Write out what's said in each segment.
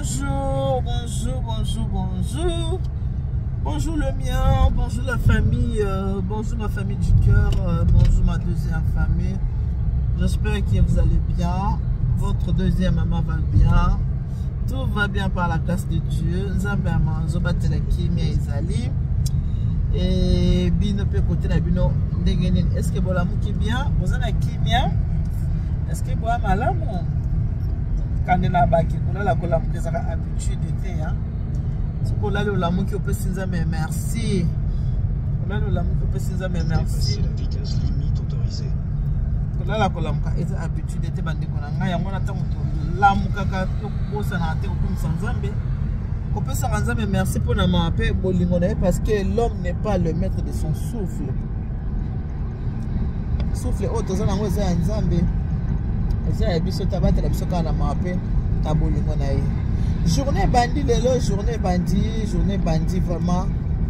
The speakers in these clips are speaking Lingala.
Bonjour, bonjour, bonjour, bonjour. Bonjour le mien, bonjour la famille, bonjour ma famille du cœur, bonjour ma deuxième famille. J'espère que vous allez bien. Votre deuxième maman va bien. Tout va bien par la grâce de Dieu. Nzambe azobatela kimia ezali. Et bino pe côté na bino ndenge nini? Est-ce que bolamuki bien? Boza na kimia? Est-ce que boya malamu? Kandela baki kolala kolamuka ezaka habitude te hein? Soki olali olamuki opesi Nzambe merci. Olali olamuki opesi Nzambe merci. Kolala kolamuka eza habitude te bandeko na ngai, yango wana ntango tolamukaka tobosanaka te kokumisa Nzambe, kopesaka Nzambe merci mpo na mawa mpe bolingo na ye, parce que l'homme n'est pas le maître de son souffle. Souffle oyo toza nango eza ya Nzambe, eza ya biso te, abatela biso kaka na mawa mpe na bolingo na ye. Journée ebandi lelo, journée ebandi, journée ebandi vraiment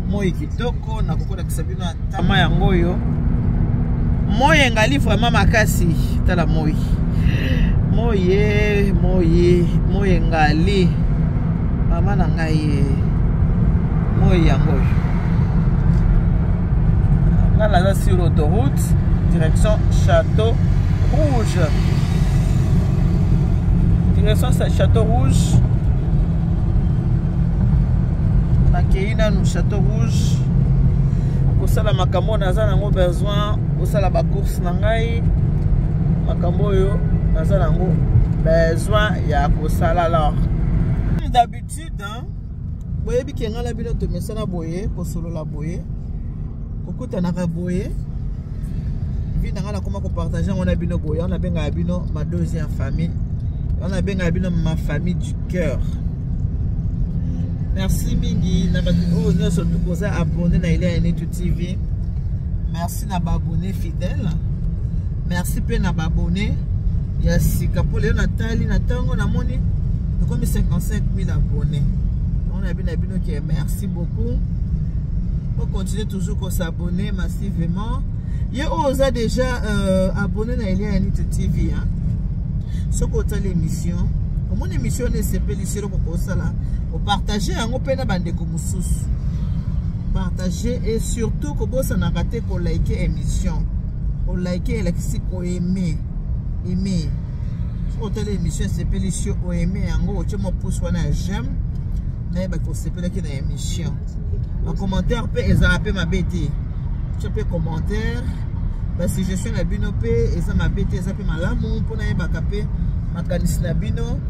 moi kitoko. Nakokolakisa bino atama yango oyo moi engali vraiment makasi. Tala moi, moi, moi, moi engali mama na ngai, moi yango oyo. Nga naza sur autoroute direction Château Rouge, direction Château Rouge. Nakei nanu Château Rouge kosala makambo naza nango besoin, kosala bacourse na ngai, makambo oyo naza nango besoin ya kosala. Alors d'habitude, hein, boyebi ke ngai na bino tomesana boye kosolola boye, kokutanaka boye, vi na ngai nakoma kopartage yango na bino boye. Wana nabengaka bino ma deuxième famille, wana nabengaka bino ma famille du cœur. Merci mingi na bato oyo nyonso tu koza abonné na Elia Enitu TV. Merci na baabonné fidèle, merci mpe na baabonné ya sika, mpo lelo natali na ntango namoni tokomi 55 000 abonnés. Yango na bino ke merci beaucoup. Po continuer toujours kosabonner massivement. Ye oyo oza déjà abonné na Elia Enitu TV, hein? Soki otali émission, omoni émission wana esepelisi, eloko kosala opartage yango mpe na bandeko mosusu, partage. Et surtout kobosanaka te kolike émission. Kolike elakisi koaime, aime. Soki otali émission esepelisi yo, oaime yango, otie mwa pouce wana ya j'aime, nayebaki osepelaki na émission. Bacommentaire mpe ezala mpe mabe te, tia mpe commentaire, basuggestion na bino mpe eza mabe te, eza mpe malamu mpo nayebaka mpe makanisi na bino,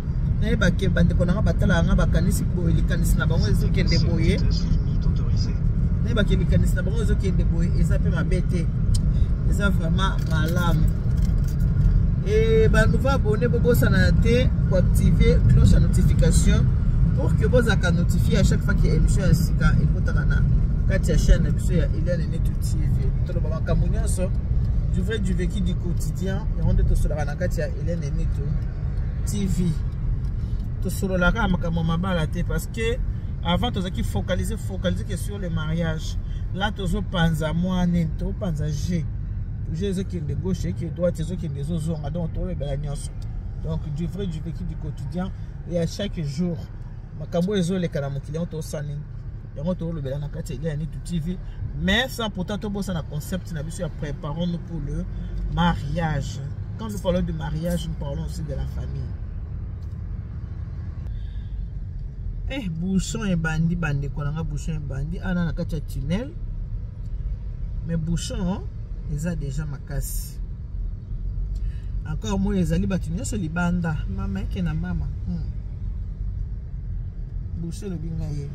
nayebake bandeko nanga batalaka nga bakanisi boye, likanisi na bango ezokende boye, nayebake likanisi na bango ezokende boye, eza mpe mabe te, eza vraiment malamu. E banouveau abonné, bobosana te koactive cloche ya notification pour que bozalaka notifié à chaque fois que émission ya sika ekotaka na kati ya chaîne na biso ya Eliane Netu TV. Toloba makambo nyonso du vrai, du vécu, du quotidien, yango nde tosolaka na kati ya Eliane Netu TV. Tosololaka makambo mabala te, parce que avant tozalaki focaliser que sur le mariage. Là tozopanza mwa nini, tozopanza g g ezokende gauche, eke droite, ezokende, ezozonga, donc toyebela nyonso. Donc du vrai, du vécu, du quotidien et à chaque jour makambo ezoleka na mokili, yango tosala nini, yango tolobela na kati ya Elia Nitu TV. Mais sans pourtant tobosana concept na biso ya préparons-nous pour le mariage. Quand nous parlons du mariage, nous parlons aussi de la famille. Eh, bouchon ebandi, bandeko nanga, bouchon ebandi ana na kati ya tunnel, mais bouchon eza déjà makasi. Encore moi ezali bato nyonso libanda, mama eke na mama. Bouchon elobi ngai ye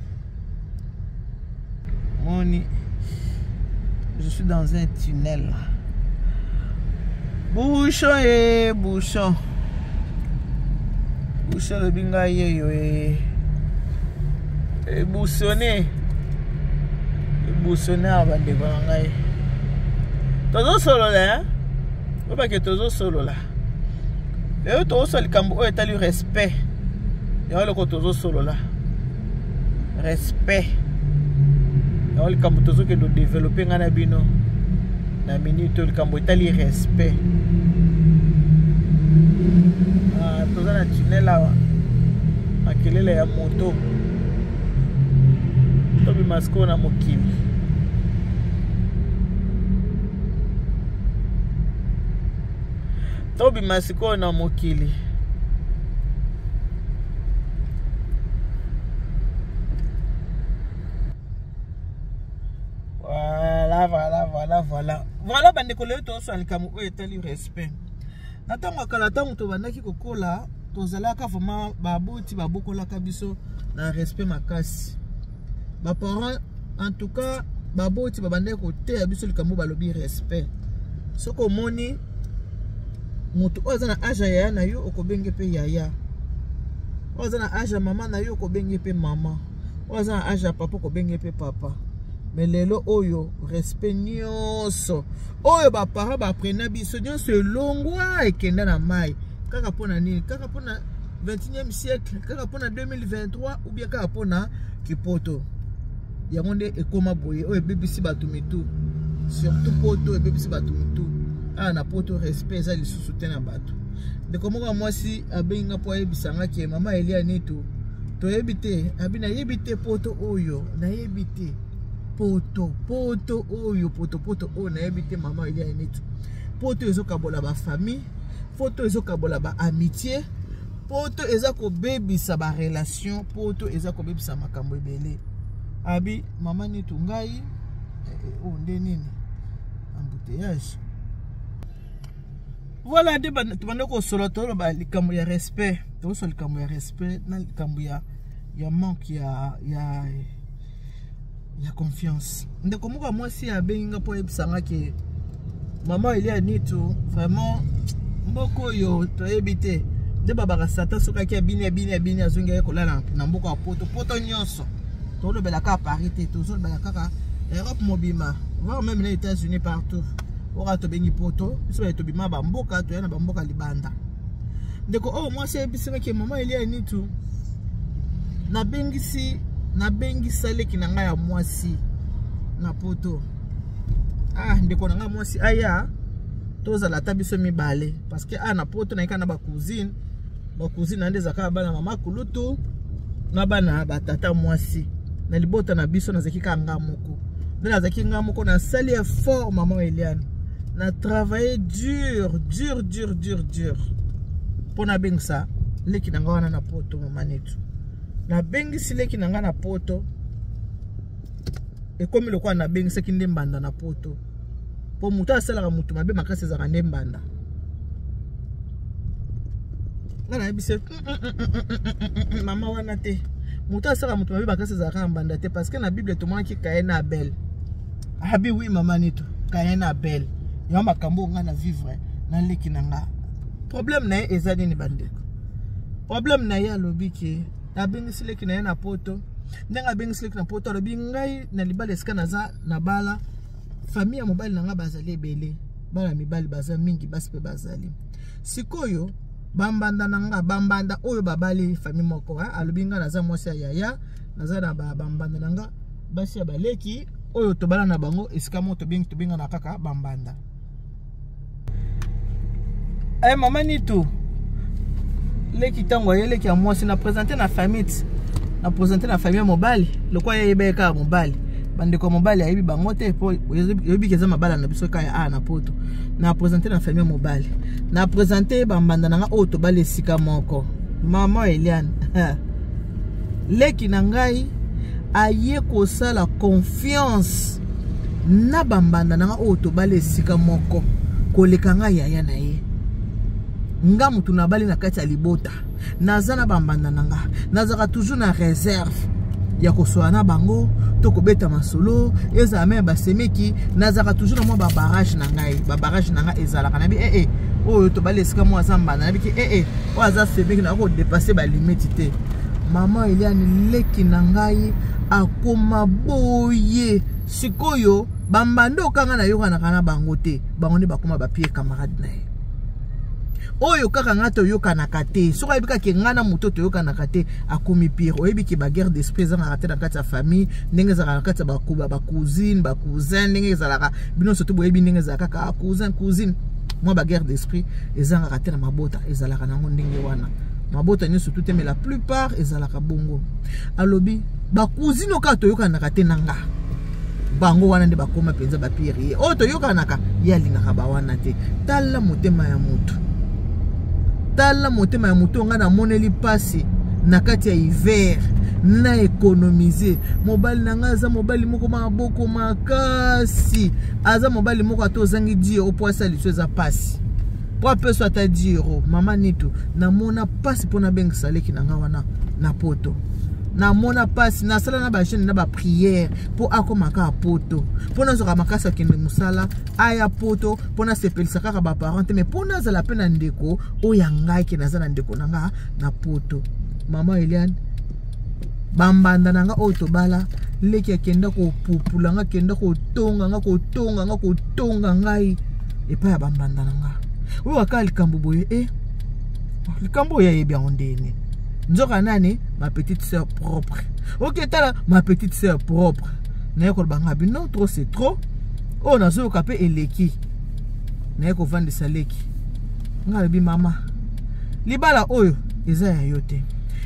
moni, je suis dans un tunnel. Bouchon e bouchon, bouchon elobi ngai yeyo e ebouchonne, ebouchonne awa. Bandeko na ngai, tozosolola oyebake tozosolola lelo, tozosala likambo oyo etali respect. Yango eloko tozosolola, respect, yango likambo tozokende odevelope ngai na bino na minute oyo, likambo etali respect. Toza na tunnel awa. Makelele ya moto. Tobima sikoyo na mokili. Tobima sikoyo na mokili. Voilà, voilà, voilà, voilà. Voilà bandeko lelo tozosala likambo oyo etali respect. Na ntango ya kala, ntango tobandaki kokola, tozalaka vraiment baboti babokolaka biso na respect makasi. Baparent, en tout cas baboti babandaki koteya biso likambo balobi respect. Soki omoni moto oyo aza na age ya yaya na yo, okobenge mpe yaya. Oyo aza na age ya mama na yo, okobenge mpe mama. Oyo aza na age ya papa, okobenge mpe papa. Mais lelo oyo respect nyonso oyo baparent baprena biso nyonso elongwa, ekenda na mai. Kaka mpona nini? Kaka mpona 21e siècle, kaka mpona 2023, ou bien kaka mpona kipoto. Yango nde ekóma boye, oyo ebebisi bato mitu, surtout poto ebebisi bato mitu. Awa na poto respect eza lisusu te na bato. Ndeko moko ya mwasi abengi nga mpo ayebisa nga ke mama Elia Nitu, toyebi te, abi nayebi te poto oyo, nayebi te poto, poto oyo, poto, poto oyo, nayebi te. Mama Elia Nitu, poto ezokabola bafamille, poto ezokabola baamitié, poto eza kobebisa barelation, poto eza kobebisa makambo ebele. Abi mama Nitu, ngai oyo nde nini, embouteillage. Voilà nde tobanda kosola, toloba likambo ya respect, tokosola likambo ya respect na likambo ya manque ya confiance. Ndeko moko ya mwasi abengi nga mpo ayebisanga ke mama Elia Nitu, vraiment mboka oyo toyebi te. Nde babaka Satan soki aki abini, abini, abini, azongi aye kolala na mboka ya poto. Poto nyonso tolobela kaka Paris te, tozolobela kaka Europe mobima, voire même na États-Unis, partout oyo tobengi poto. Biso baye tobima bamboka, toya na bamboka libanda. Ndeko oyo mwasi ayebisingaki, mama Elia Nitu, nabengisi, nabengisa leki na ngai ya mwasi na poto. Ah, ndeko na ngai mwasi aya, tozala ata biso mibale, parce que ah, na poto nayika na bacousine, bacousine na nde ezalaka bana mama kulutu na bana batata mwasi. Na libota na biso nazalaki kaka nga moko. Nde nazalaki nga moko, nasali effort, mama Eliane, na travaille dur, dur, dur, dur, dur mpo nabengisa leki na ngai wana na poto. Mama Netu, nabengisi leki na ngai na poto, ekomi lokola nabengisaki nde mbanda na poto, mpo moto asalaka moto mabe makasi ezalaka nde mbanda. Nga nayebisi mama wana te, moto asalaka moto mabe makasi ezalaka na mbanda te, parce que na Bible tomonaki Kayen na Abel. Abi oui, mama Neto, Kayen na Abel. Yango makambo oyo ngai na vivre na leki na nga. Problème na ye eza nini, bandeko? Problème na ye, alobi ke abengisi leki na ye na poto. Ndenge abengisi leki na poto, alobi ngai na libala esika naza na bala, famille ya mobali na ngai bazali ebele, bana mibali baza mingi, basi mpe bazali. Sikoyo bambanda na nga, bambanda oyo babali famille moko, alobi ngai naza mwasi ya yaya, naza na bambanda na nga basi ya baleki oyo tobala na bango esika moko, tobengi, tobengana kaka bambanda. Eh, mama Nitu, leki ntango aye, leki ya mwasi, na présente na famille, na présente na famille ya mobali. Lokola ye ayeba ye kaka mobali, bandeko ya mobali ayebi bango te, po oyebiki eza mabala na biso kaka ya a na poto. Na présente na famille ya mobali, na présente bambanda na nga oyo tobali esika moko. Mama Eliane, leki na ngai aye kosala confiance na bambanda na nga oyo tobali esika moko koleka ngai yaya na ye. Nga motu nabali na kati ya libota, naza na bambanda na nga, nazalaka toujours na réserve ya kosola na bango to kobeta masolo, ezala meme basemeki, nazalaka toujours na mwa babarrage na ngai. Babarrage na ngai ezalaka nayebi ee oyo tobali esika moko aza mbanda, nayebiki ee oyo aza semeki, naka kodepase balimite te. Mama Eliane, leki na ngai akoma boye. Sikoyo bambanda okanga nayokanaka na bango te, bango nde bakoma bapire camarade na ye oyo kaka ngai toyokanaka te. Soki ayebi kaka ngai na moto toyokanaka te, akomi pire. Oyebi ke baguerre d'esprit ezangaka te na kati ya famille, ndenge ezalaka na kati ya bacousine, bacousin, ndenge ezalaka, bino surtout boyebi ndenge ezalaka kaka cousin, cousine, mwa baguerre d'esprit ezangaka te na mabota, ezalaka nango ndenge wana. Mabota nyonso tout te, mais la plupart ezalaka bongo. Alobi bacousine oyo kaka toyokanaka te na nga, bango wana nde bakoma mpenza bapire. Ye oyo toyokanaka, ye alingaka bawana te. Tala motema ya motu, tala motema ya motu. Ngai namoneli mpasi na kati ya hiver na économiser. Mobali na ngai aza mobali moko maboko makasi, aza mobali moko ata ozangi 10 euro po asala liso, eza mpasi po apeso ata 10 euro. Mama Nitu, namona mpasi mpo nabengisa leki na ngai wana na poto. Namona mpasi, nasala na bajeûne na baprière mpo akoma kaka poto, mpo nazwaka makasi akende mosala, aya poto, mpo nasepelisa kaka baparent te, mais mpo nazala mpe na ndeko oyo ya ngai, ke naza na ndeko na nga na poto. Mama Eliane, bambanda na nga oyo tobala, leki akenda kopupula nga, akenda kotonga nga, kotonga nga, kotonga ngai epai ya bambanda na nga. Oyo kaka likambo boye, e likambo oyo ayebi yango ndeni. Nzoka nani? Ma petite sœur propre. Ok, tala, ma petite sœur propre naye koloba nga bino, trop c'est trop. Oyo nazoyoka mpe eleki. Naye kovandisa leki nga, alobi: "Mama, libala oyo eza ya yo te.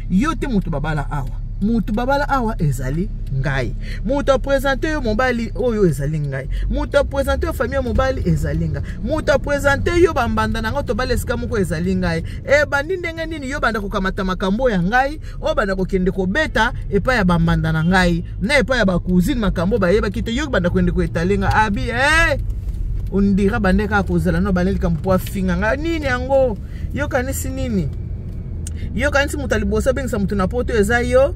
Yo te moto babala awa. Moto babala awa ezali ngai. Moto aprésenter yo mobali oyo ezali ngai. Moto aprésenter yo famille ya mobali ezali ngai. Moto aprésenter yo bambanda na ngai, tobala esika moko, ezali ngai. Ebandi ndenge nini yo banda kokamata makambo ya ngai, oyo banda kokende kobeta epai ya bambanda na ngai na epai ya bacousine, makambo bayebaki te? Yo banda kokende koetale ngai." Abi hey! Ondira bande kaka kozala no bande likambo mpo afinga ngai. Nini yango? Yokanisi nini? Yokanisi moto ya liboso abengisa moto na poto eza yo?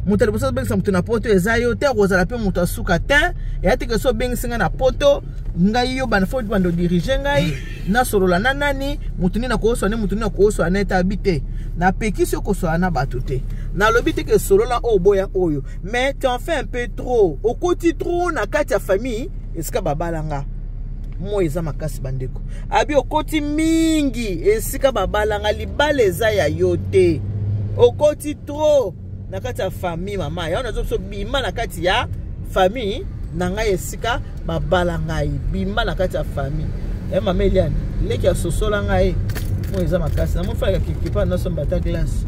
Moto ya liboso abengisa moto na poto eza yo te, akozala mpe moto asuka te. Eya teke so obengisi ngai na poto, ngai yo banda faut banda odiriger ngai, nasolola na nani, motu nini nakoswa ne, motu nini nakoswa na ete. Abi te, napekisi yo koswala na bato te. Nalobi te ke solola oyo, boya oyo, mais tu en fais un peu trop. Okoti trop na kati ya famille esika babalanga. Moi eza makasi, bandeko. Abi okoti mingi esika babalanga. Libala eza ya yo te. Okoti trop na kati ya famille. Mama, yango nazo biso, bima na kati ya famille na ngai esika babala ngai. Bima na kati ya famille ya mama Eliane. Leki asosola ngai. Moi eza makasi, namofalaka quelque part nasomba ata glace.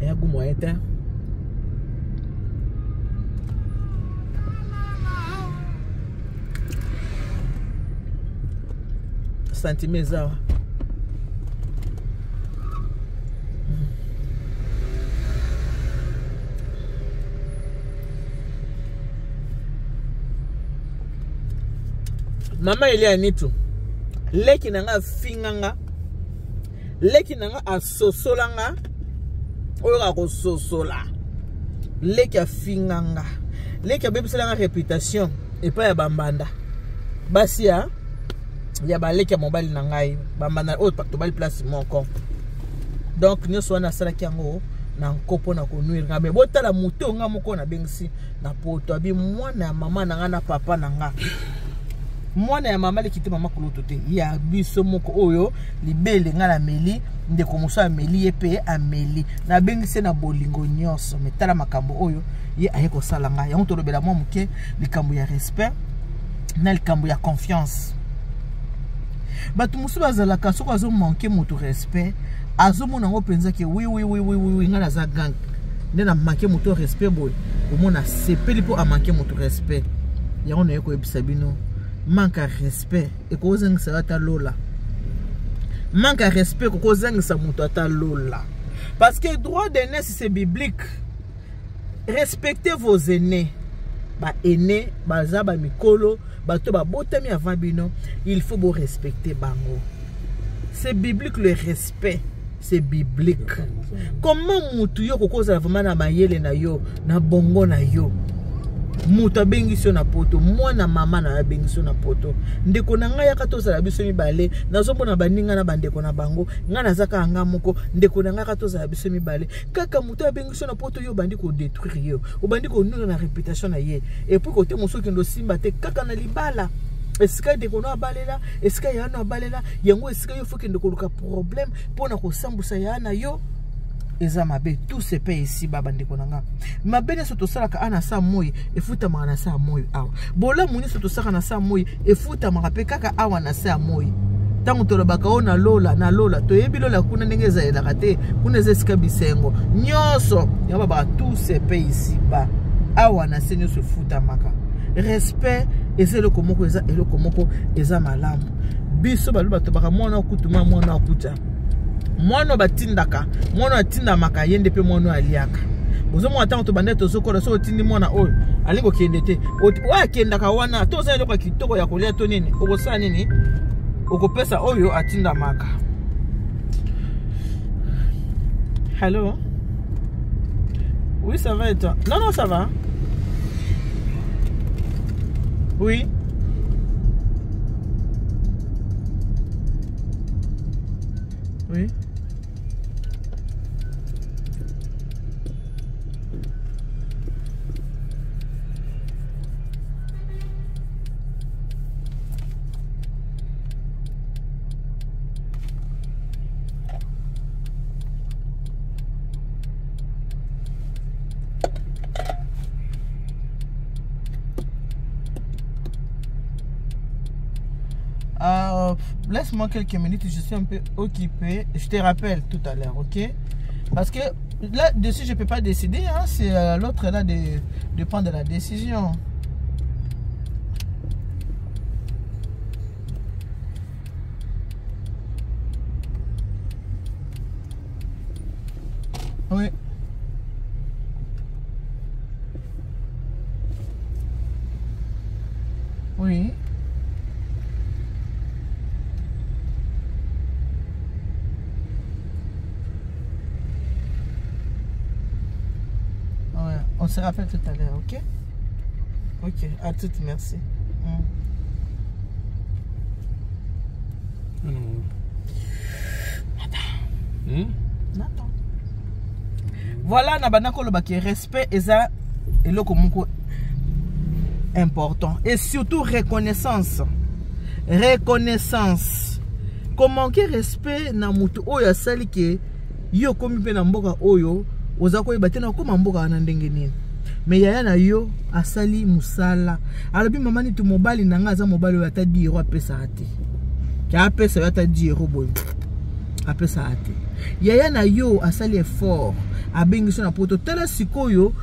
Eya gu moyen te. Sentiment eza awa. Mama Elia Nitu, leki na nga afinga nga, leki na nga asosola nga. Oyo kaka kososola, leki afinga nga, leki abebisela nga réputation epai ya bambanda basi ya baleki ya mobali na ngai, bambanda oyo tobali place moko. Donc nyonso wana asalaki yango na nko mpo na konuire nga. Me botala moto oyo nga moko nabengisi na poto. Abi mwana ya mama na nga na papa na nga, mwana ya mama leki te, mama kulutu te, ya biso moko oyo libele nga nameli, ndeko mosusu ameli, ye mpe ameli. Nabengisi na bolingo nyonso, me tala makambo oyo ye aye kosala ngai. Yango tolobela mwa moke likambo ya respect na likambo ya confiance. Bato mosusu bazalaka, soki azomanquer moto respect, azomona yango mpenza ke oui, oui, oui, oui, oui, ngai naza gang nde na manquer moto respect boye. Omona asepeli mpo amanquer moto respect. Yango naye koyebisa bino, manque ya respect ekozangisa yo ata lola. Manque ya respect ekokozangisa moto ata lola, parce que droit d'aînesse, c'est biblique. Respectez vos aînés. Baaînés baza bamikolo, bato babotami avant bino, il faut borespecter bango. C'est biblique, le respect, c'est biblique. Comment mutu yo kokozala vraiment na mayele na yo, na bongo na yo, moto abengisi yo na poto, mwana mama na yo abengisi yo na poto: "Ndeko na ngai, yaka tozala biso mibale. Nazomona baninga na bandeko na bango, ngai naza kaka nga moko. Ndeko na ngai, yaka tozala biso mibale kaka." Moto abengisi yo na poto, yo obandi kodétruire ye, obandi konuna na réputation na ye. Et puis kote mosusu okende osimba te kaka na libala esika ndeko no abalela, esika ya no abalela yango, esika yo faut kende koluka problème mpona kosambusa ya na yo. Eza mabe, tout se paye ici ba. Bandeko na nga, mabe nyonso tosalaka awa na sa moi efutamaka na sa ya moi awa. Bolamu nyonso tosalaka na sa moi efutamaka mpe kaka awa na sa ya moi. Ntango tolobaka oyo na lola, na lola toyebi lola kuna ndenge ezalelaka te. Kuna eza esika bisengo nyonso. Yango babaka tout se paye ici ba, awa na se nyonso efutamaka. Respect eza eloko moko, eza eloko moko eza malamu. Biso baloba tobaka mwana okutuma, mwana okuta, mwana batindaka, mwana atindamaka ye nde mpe mwana aliaka. Bozomona ntango tobanda tozokola, soki otindi mwana oyo alingi kokende te, oyo akendaka wana to oza eloko ya kitoko ya kolia to nini, okosala nini? Okopesa oyo atindamaka. Hello. Oui, ça va et toi? Non, non, ça va. Oui. Oui. Laisse-moi quelques minutes, je suis un peu occupé. Je te rappelle tout à l'heure, ok? Parce que là-dessus, je ne peux pas décider. Hein, c'est l'autre là de prendre la décision. Oui. Oui. Ouais, on se rappelle tout à l'heure, ok? Ok, à toutes, merci. Attends. Attends. Voilà, na banda koloba ke respect eza eloko moko important et surtout reconnaissance. Reconnaissance. Komanquer respect na mutu oyo asali ke yo okomi mpe na mboka oyo, oza koyeba te na okóma mboka wana ndenge nini, me yaya na yo asali mosala, alobi: "Mama Nitu, mobali na nga aza mobali oyo ata 10 euro apesaka te." Ke apesa yo ata 10 euro boye, apesaka te. Yaya na yo asali effort, abengi so na poto. Tala sikoyo,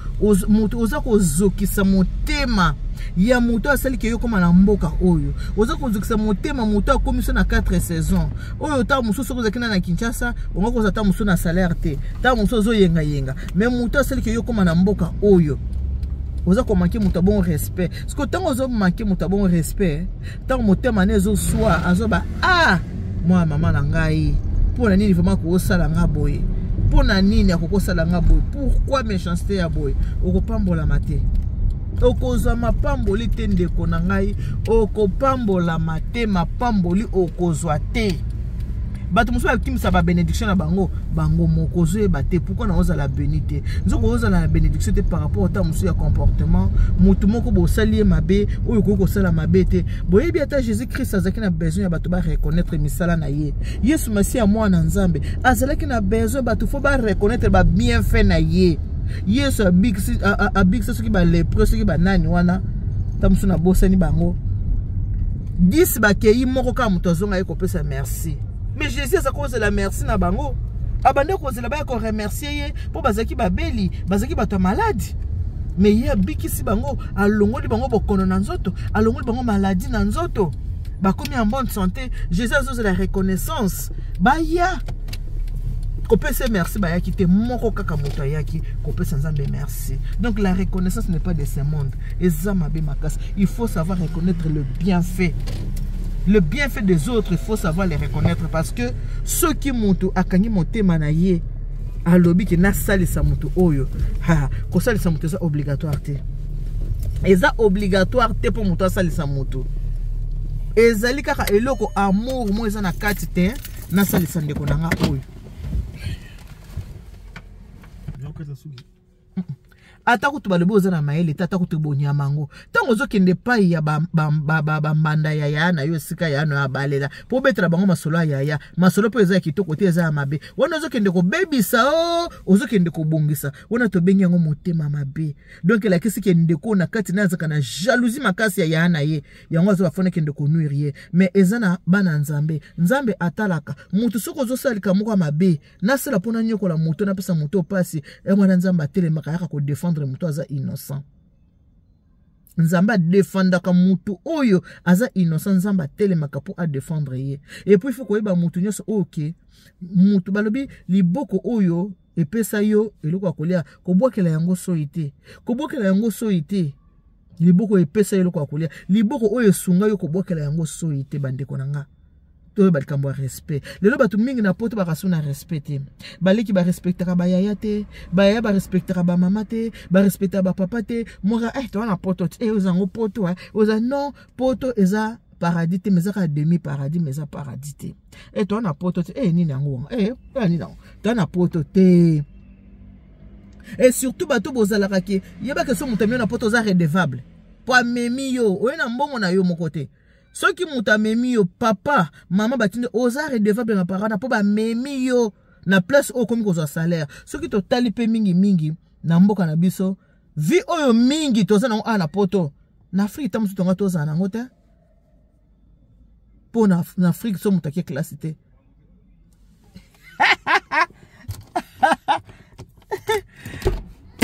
moto oza kozokisa motema ya moto asali ke yo koma na mboka oyo. Oza kozokisa motema moto akomi so na 4 saison oyo. Ntango mosusu soki ozalaki na na Kinshasa, onga kozala ntango mosusu na salaire te, ntango mosusu ozoyengayenga. Mais moto asali ke yo koma na mboka oyo, oza komanquer moto abongo respect. Parce ntango ozomanquer moto abongo respect, ntango motema ne ezoswa, azoba: "Ah, mwana mama na ngai, mpo na nini vraiment akokosala nga boye? Mpo na nini akokosala nga boye? Pourquoi méchanceté ya boye?" Okopambolama te, okozwa mapamboli te. Ndeko na ngai, okopambolama te, mapamboli okozwa te. Bato mosusu bakimisa babénédiction na bango bango moko. Ozoyeba te pourquoi na ozala béni te. Nzoko ozala na bénédiction te par rapport ata mosusu ya comportement motu moko bosali ye mabe oyo okoki kosala mabe te. Boyebi, ata Jésus Christ azalaki na besoin ya bato bareconnaître misala na ye. Yesu Masiya, mwana Nzambe, azalaki na besoin bato faut bareconnaître babienfait na ye. Yesu abikisa soki balépreux, soki banani wana, ta mosusu nabosani bango, 10 bakei, moko kaka moto azonga ye kopesa merci. Mais Jésus aza kozela merci na bango, abandi kozela baya koremercier ye, mpo bazalaki babeli, bazalaki bato ya maladi. Mais ye abikisi bango, alongoli bango bokono na nzoto, alongoli bango maladi na nzoto, bakomi en bonne santé. Jésus azozela reconnaissance, baya kopesa merci. Bayaki te, moko kaka moto ayaki kopesa Nzambe merci. Donc la reconnaissance n'est pas de ce monde, eza mabe makasi. Il faut savoir reconnaître le bienfait, le bienfait des autres, il faut savoir les reconnaître, parce que soki moto akangi motema na ye, alobi ke nasalisa moto oyo, ha, kosalisa moto eza obligatoire te. Eza obligatoire te mpo moto asalisa moto. Ezali kaka eloko amour mo eza na kati te, nasalisa ndeko na nga oyo. Nakokata suki. Ata kutu balobi oza na mayele te, ata kutu bonyama yango. Ntango ozokende epai ya bambanda ba, ba, ba ya yaya na yo, esika ya no abalela, mpo obetela bango masolo ya yaya, masolo mpo eza ya kitoko te, eza ya mabe. Wana ozokende kobebisa, o ozokende kobongisa, wana tobengi yango motema mabe. Donc elakisi ke ndeko na kati na azalaka na jalousie makasi ya yaya na ye, yango aza bafona kende konuire ye. Mais eza na bana Nzambe, Nzambe atalaka moto. Soki ozosala likambo moko ya mabe, nasala mpo nanyokola moto, napesa moto mpasi, yango wana Nzambe atelemaka, ayaka kodefendre moto aza innocent. Nzambe adefendaka motu oyo aza innocent, Nzambe atelemaka mpo adefendre ye. Et puis il faut koyeba motu nyonso oyo ke motu balobi liboko oyo epesa yo eloko ya kolia, kobwakela yango soi te, kobwakela yango soi te. Liboko epesa yo eloko ya kolia, liboko oyo esunga yo, kobwakela yango soi te. Bandeko na nga, toyeba likambo ya respect. Lelo bato mingi na poto bakasu na respect te. Baleki barespectaka bayaya te, bayaya barespectaka bamama te, barespectaka bapapa te. Moka toza na poto te, oza yango poto, oza non poto eza paradis te, mais eza kaka demi paradis, mais eza paradis te. Toza na poto te, nini yango, nini yango, toza na poto te. Et surtout bato bozalaka ke yebaka, so moto amemi na poto, oza redevable, po amemi yo, oye na mbongo na yo moko te. Soki moto amemi yo, papa, mama batindi, oza redevable na parent mpo bamemi yo na place oyo okomi kozwa salaire. Soki totali mpe mingimingi na mboka na biso, vie oyo mingi toza nango awa na poto, na Afrique ta mosusu tonga tozala nango te, mpo na Afrique so moto ake classe te.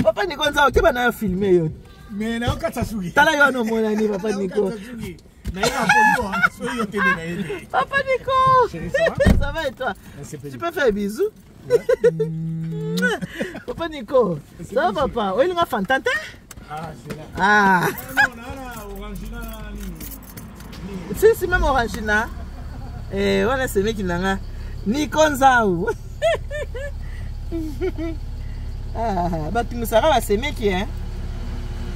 Papa Niko Nzao, keba na yo, filme yo. Mais naokatisa suki. Tala yo wana, omonani papa Niko. Papa Nico, ça va et toi? Tu peux faire bisous. Papa Nico, ça va papa? Oyelinga fanta te? Ah, c'est là. Ah. Non, orangina. Si, si, même orangina. Eh, wana semeki na nga. Nico Nzau. Ah, batungisaka basemeki, hein?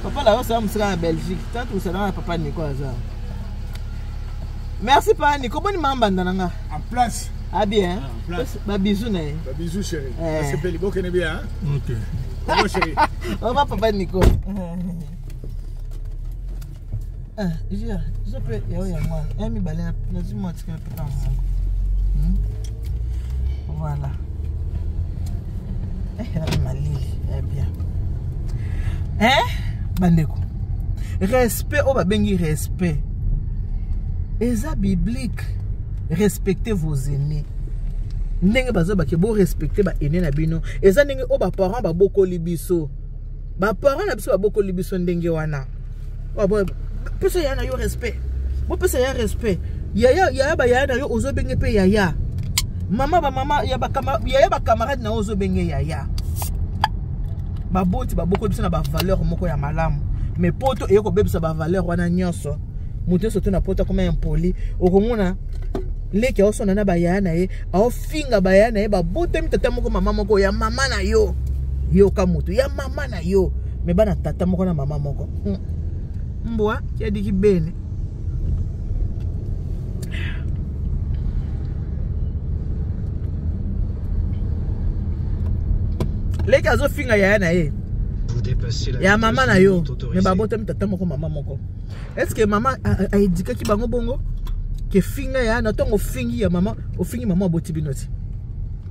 Papa la osala mosika na Belgique, tatumisaka na papa Nico aza. Merci papa Nico, boni mambanda na nga. En place. Ah bien. Ba bisous na ye. Ba bisous chérie. Eh. Asepeli bokene bien. Hein? OK. Au revoir chérie. Au revoir papa Nico. Ah, je peux ya ya mwana. Ya mibale nazwi mwa tika papa moko. Voilà. Eh, malili, eh bien. Eh, bandeko. Respect oyo babengi respect eza biblique. Respectez vos aînés. Ndenge bazobake borespecte baaîné na bino, eza ndenge oyo baparent babokoli biso, baparent na biso babokoli biso ndenge wana. Pesa yaya na yo respect, bopesa ya respect. Yaya, yaya, bayaya na yo ozobenge mpe yaya, mama, bamama yaya, bacamarade na yo ozobenge yaya. Baboti babokoli biso na bavaleur moko ya malamu, mais poto eye kobebisa bavaleur wana nyonso. Moto nyonso to na poto akoma impoli. Okomona leki aosona na bayaya na ye, aofinga bayaya na ye, babotami tata moko mama moko, ya mama na yo, yoka moto ya mama na yo, me bana tata moko na mama moko. Mbwa kiadiki bene. Leki azofinga yaya na ye ya mama na yo, me babotami tata moko mama moko. Est ce que mama aedikaki bango bongo ke finga ya na ntongo? Ofingi ya mama, ofingi mama aboti bino ti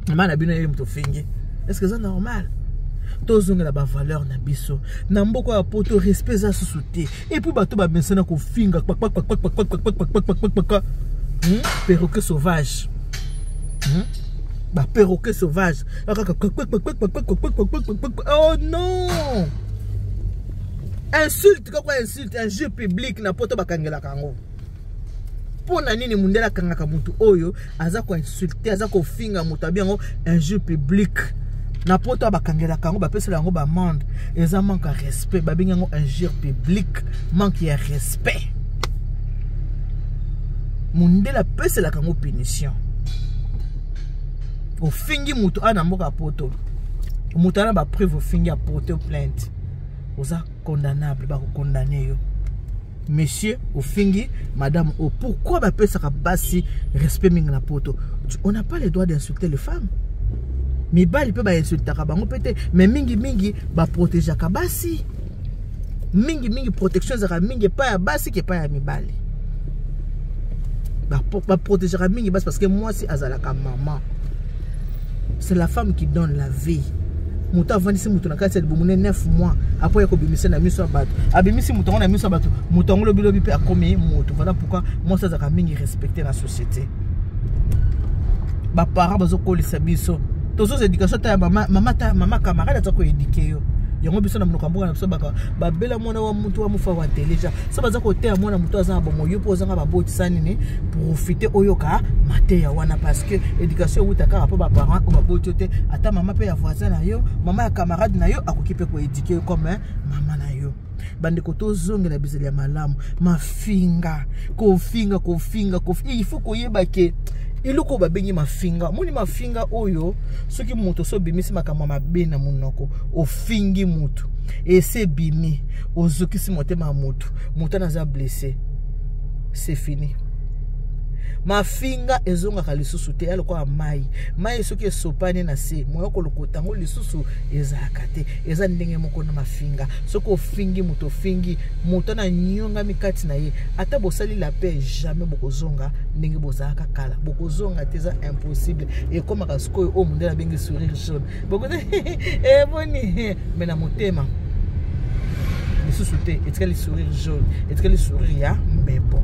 mama na bino, ye moto ofingi. Est ce que eza normal? Tozongela bavaleur na biso. Na mboka ya poto, respect eza susu te. Et puis bato bamesana kofinga, perroquet sauvage, baperroquet sauvage kaka. Oh non, insulte kaka, insulte, injure publique na poto bakangelaka yango. Mpo na nini mundele akangaka motu oyo aza koinsulte, aza kofinga moto, abi yango injure publique? Na poto bakangelaka yango, bapesela yango baamende. Eza manque ya respect, babengi yango injure publique, manque ya respect. Mundele apeselaka yango punition. Ofingi moto awa na mboka ya poto, moto wana bapreuve, ofingi, aporte plainte, oza condamnable, bakokondamne yo. Monsieur ofingi madame o, pourquoi bapesaka basi respect mingi na poto? On n'a pas le droit d'insulter les femmes. Mibali mpe bainsultaka bango mpe te, mais mingimingi baprotegeaka basi. Mingimingi protection ezalaka mingi epai ya basi ke epai ya mibali. Baprotegeaka mingi basi parce que mwasi azalaka mama. C'est la femme qui donne la vie. Moto avandisi moto na kati ya libumu ne 9 mois, apo ya kobimisa na miso ya bato, abimisi moto yango na miso ya bato, moto yango lobilobi mpe akomi moto. Voilà pourquoi mwasi azalaka mingi respecté na société. Baparent bazokolisa biso, tozozwa éducation ta ya mama, mama ta mama camarade aza koéduquer yo. Yango biso na monoko ya mboka na biso babela mwana wa mutu wa mufa wa teleja. So baza koteya mwana motu aza na bomo, yo mpo ozanga babotisa nini, profite oyoka mateya wana, parce que éducation ewuta kaka mpo baparent oyo baboti yo te. Ata mama mpe ya voisin na yo, mama ya camarade na yo akoki mpe koéduquer yo comme mama na yo. Bandeko, tozongela bizali ya malamu. Mafinga, kofinga, kofinga, kofinga, il faut koyeba ke eloko oyo babengi mafinga, moni mafinga oyo, soki moto so obimisi makambo ya mabe na monoko, ofingi motu, ese ebimi, ozokisi motema ya motu, moto wana aza blessé, c'est fini. Mafinga ezongaka lisusu te, ya lokola mai. Mai soki esopani na se, moya kolokota yango lisusu ezalaka te. Eza ndenge moko na mafinga. Soki ofingi moto, ofingi moto na nyongami kati na ye, ata bosali la paix, jamais bokozonga ndenge bozalaka kala. Bokozonga te, eza impossible. Ekomaka sikoyo oyo mondele abengi sourire jaune. Bokoza eboni, mais na motema lisusu te. Etikali sourire jaune, etikali sourire ya mbebo.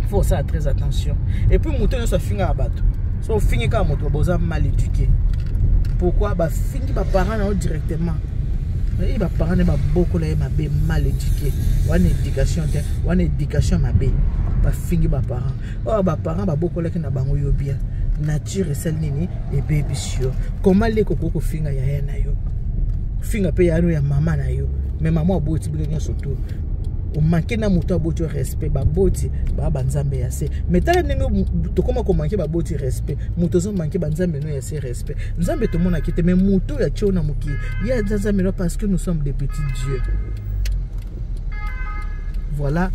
Faut osala très attention. Et puis moto nyonso afingaka bato, so ofingi kaka moto, boza mal éduqué. Pourquoi bafingi baparent na yo directement? Ye baparent ne babokola ye mabe, mal éduqué. Wana éducation te, wana éducation mabe. Bafingi baparent oyo baparent babokolaki na bango yo bien, nature esali nini? Ebebisi yo. Koma leko, okoki kofinga yaya na yo, finga mpe yaya no ya mama na yo, mais mama aboti bino nyonso to omanquer na moto aboti yo respect. Baboti baa banzambe ya se, mais tala ndenge tokóma komanquer baboti respect. Moto ozomanquer banzambe no ya se respect. Nzambe tomonaki te, mais moto oyo atie na mokili, ye aza nzambe no, parce que nous sommes des petits dieux. Voilà,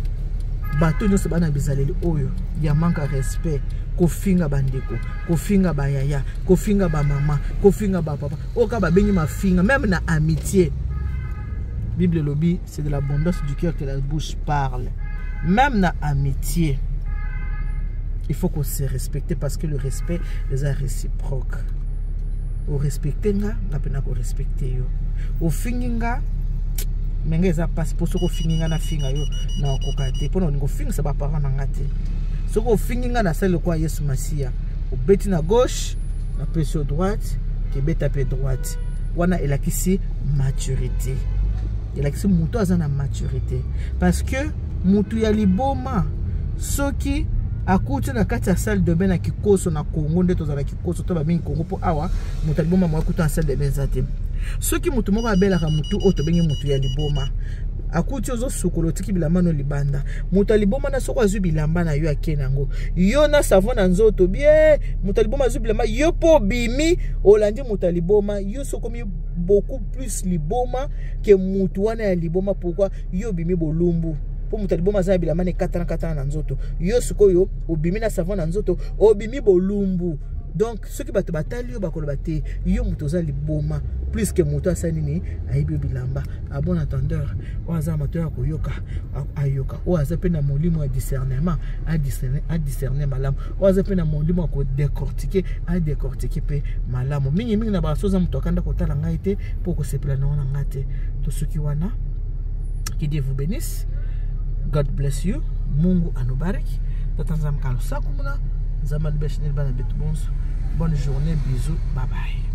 bato nyonso bana bizaleli oyo ya manque ya respect, kofinga bandeko, kofinga bayaya, kofinga bamama, kofinga bapapa, oyo kaka babengi mafinga, même na amitié. Bible elobi: c'est de l'abondance du cœur que la bouche parle. Même na amitié, il faut qu'on se respecte, parce que le respect eza réciproque. Orespecte nga, nga mpe nakorespecte yo. Ofingi nga, mais nga eza mpasi, mpo soki ofingi nga, nafinga yo, nakokoka te, mpona olingi ofingisa baparent na nga te. Soki ofingi nga, nasali lokola Yesu Masiya: obeti na gauche, napesi yo droite, kebeta mpe droite. Wana elakisi maturité, elakisi moto aza na maturité, parce que motu ya liboma, soki akuti na kati ya salle de bain na kikoso na Congo, nde tozala kikoso to babengi Congo, mpo awa moto ya liboma moko akuti na salle de bain eza te. Soki motu moko abelaka motu oyo tobengi motu ya liboma akuti ozosukola, otiki bilamba no libanda, moto ya liboma na soki azwi bilamba na yo, ake nango, yo na savon na nzoto bie, moto ya liboma azwi bilamba yo mpo obimi, olandi moto ya liboma, yo sokomi beaucoup plus liboma ke motu wana ya liboma. Pourquoi? Yo obimi bolumbu, mpo moto ya liboma aza na bilamba na ekatana katana na nzoto. Yo sikoyo obimi na savon na nzoto, obimi bolumbu. Donc soki bato batali yo, bakoloba te yo moto oza liboma plus ke moto asali nini, ayebi yo bilamba. À bon entendeur, oyo aza na mato ya koyoka ayoka, oyo aza mpe na molimo ya discernement adiscerne malamu, oyo aza mpe na molimo ya kodécortiquer adécortiquer mpe malamu. Mingimingi na baso oza moto akanda kotala ngai te, mpo kosepela nango na ngai te. Tosuki wana. Que Dieu vous bénisse. God bless you. Mungu anubariki. Tata Nzambe kalosaku muna Nzambe alibeshineli bana betu bonso. Bonne journée, bisous, bye bye.